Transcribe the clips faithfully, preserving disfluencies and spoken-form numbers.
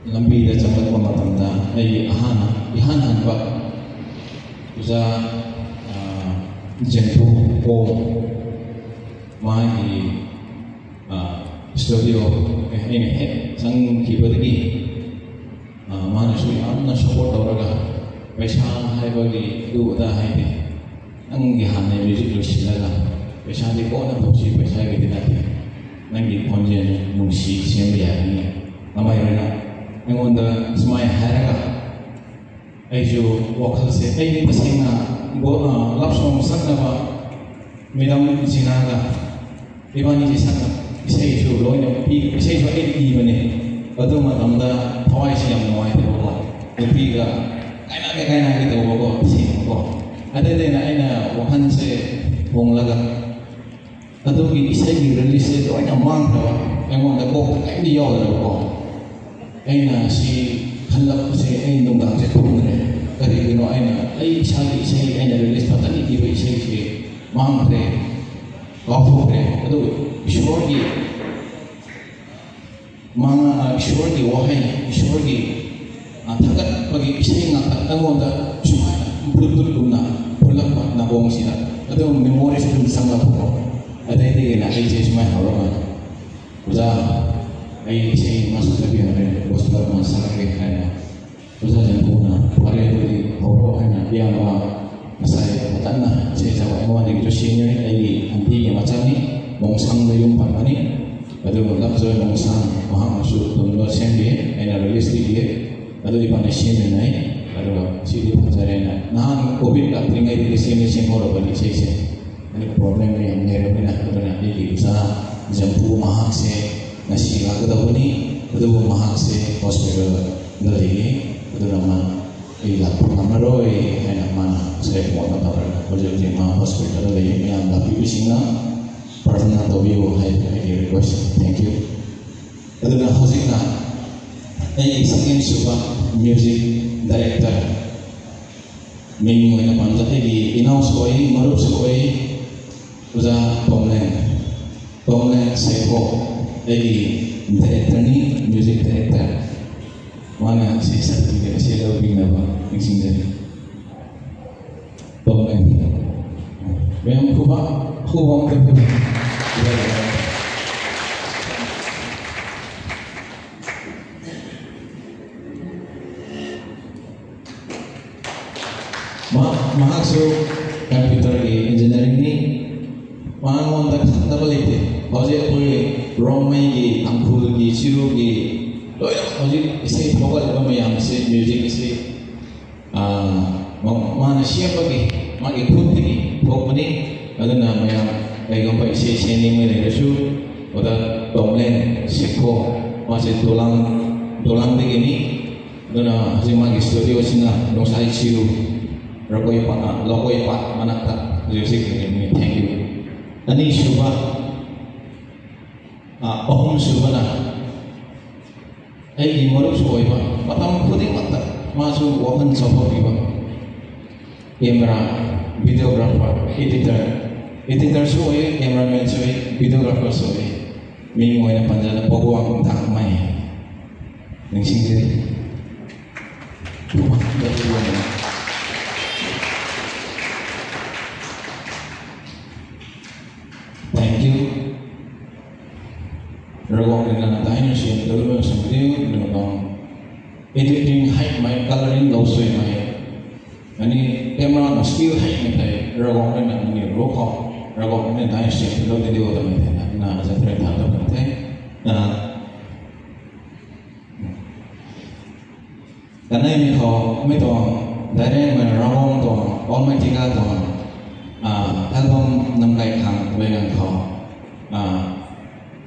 Lambi da chambat pa matam ta, ai ahan, ihan han pa, uza, ah, Jenpu ko, mai ki, ah, studio, eh, ai ni he, sang ki pa diki, ah, mana sui am na support tau raga, paisa hai pa ki du da hai de. Nang ki han ne music lu si la la. Paisa di ko na thok si paisa ki di na ti. Nang ki phone je nung si siam ya ni. Amai rui na. Ai ngon da smai hai raga. Ai ju vocal se ai ni ta sing na go na love song sak na ba. Midam zina ga. Iba ni sak na. Isei ju loi na pi isei ju ai ni ba ni. Adu ma tam da thawai si yam noi te ba. Pi ga. Kai na kai na ki to ba ko si ko. Ade de na ai na vocal se bong la ga. Adu ki isei ki release se loi na mang ta ba. Ai ngon da ko kai ni yau da ko. Ai na si khan lap se ai nung dang se thung re. Kari ki no ai na ai sa ki isei ai na release pa ta ni ki ba isei se mang re. Kau thuk re. Adu Ishwar ki mang, ah, Ishwar ki wahei, Ishwar ki, ah, thakat pagi isei nga ta ai ngon da sumai na mput put kum na phulak pa na bong si na. Adu memories kum sang la ko. Adai de na ai je sumai hau ra ma. Uza, ai isei masa ta bi na re, gospel masa ta bi hai na. Uza Jenpu na, pare tu di horo hai na, biang ba, masai, matan na, se sa wa, ai ngon di ki tu si ni, ai di, anti ki macam ni, Mongsang da yung pat mani, adu lap zoi Mongsang, mahang su, tun ba siam di, ai na release di di, adu di pa na siam ni nai, adu si di pa zare na, nahan covid ka, tring ai di siam ni siam horo ba di se se. Ani problem ni ang ngai rami na, adu na di di uza, Jenpu mahak se, na si la ka da ni, adu mahak se, hospital, da di ni, adu na ma, Ei lak phung na rui, ai na mana, sei phung na ta rui, hospital ti ma hospital le, mi am lak pi pi sing na, prarthana to bi wo hai, hai ki request. Thank you. Adu na hozik na, ai second suba music director. Ming ngoi na pan ta ai di, inau soi, marup soi, Uza Tomlen, Tomlen Seikho, ai di director ni, music director. Mana si certificate si lou bing na ba, ningsing de. Tomlen. Mem kuba, kuba, kuba. Ma, mahak su computer ki engineering ni, ma ngon ta khat ta bali te. Hozik pui Rongmei ki, Tangkhul ki, Chiru ki, loi hozik isei thoka le ba mayam se music isei. Ah, ma, ma na siam ba ki, ma ki khut tiki, thok mani, adu na mayam, kai gam pai isei, isei ni mei le su, oda Tomlen, Seikho, ma se Dolang, Dolang tiki ni, Duna, hajima ki studio sina, Longsai Chiu, Rakoi Pa, Lokoi Pa, manak ta, music ni, thank you. Ani suba, ah, ahum suba na, ai ki marup soi ba, matam khudi mak ta, ma su wakan sa ba pi ba. Camera, videographer, editor, editor soi, cameraman soi, videographer soi. Mi ngoi na panza na paguang tang mai. Ningsing de. Thank you. Ravguangc rui na dai na siam dau lou sw diu, na bang editing hei mei, coloring lou sui mei. Ani camera na skill hei mei tei, Ravguangc rui na ni ro khou, Ravguangc rui na dai na siam dau di diu ta mei tei na, na zat rui tha dau kan the. Na, Kanei mi khou, mi tuang, direct mei Ravguangc tuang, Almighty God tuang, ah, album nam kai khang, wei ngan khou, ah,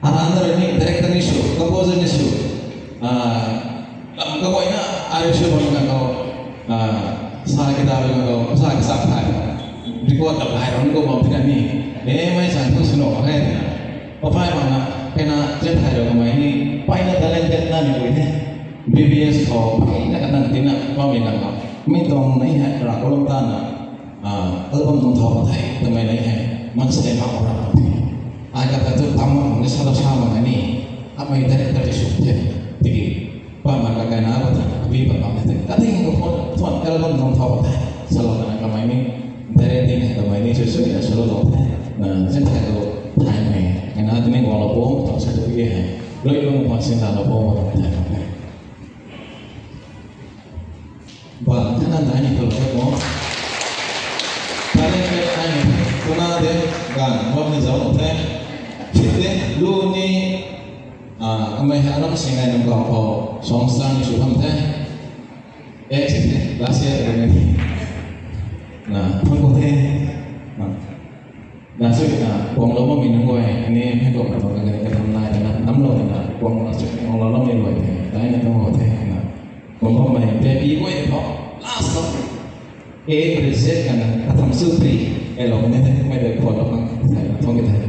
aran na rui ni, director ni sw, composer ni sw, ah, lam kaguayna, ai sw bam ngan khou, ah, sa kita bam ngan khou, sa kisa thai, record lam hai ram khou bam tina ni, eh, mei san thu sw no, hai tina. Papai bang na, kena jet hai rau kamei ni, pai na talented na ni ui the. B B S khou, pai na kanang tina, bam ni nang khou. Mi tuang nei hai, ra ko lam ta na. Ah, album tuang thau thei, tamei nei hai. Man se ma ko ra ko the. Ai ka ta tu tam ma ni sa ta sa ma ni. Amei director ti sw the. Tiki. Bam man ka kaina ko ta, abi bam bam the. Kating ko phone, phone album nung thau the. Salo na kamei ni, directing kamei ni, sui sui na salo lo the. Na, zin thai lo, thai mei. Kaina tini wang lo po, thau sa tu ye hai. Loi lung pa sin la lo po, thau thai mei. Ba, thana nai ni ko lo po. Thana nai ni, kuna de, gan, bam ni zau lo the. Fit de, lu ni, Ah, kamei hei aram singnei nung kau khou song sang sw kham the. Eh, si the, last year de ni. Na, thang ko the. Na, na sui na, guanglou bammei nunc guay, ani hei guang na bam ka gani ka tham nai na, namlou na, guang na sui, guanglou bammei guay the. Dai na thang ko the, na. Guang bammei, baby guay the tho. Last khou. E, present kana, atam su pri, e lo ne, mei de photo kan, thai, thong ki thai.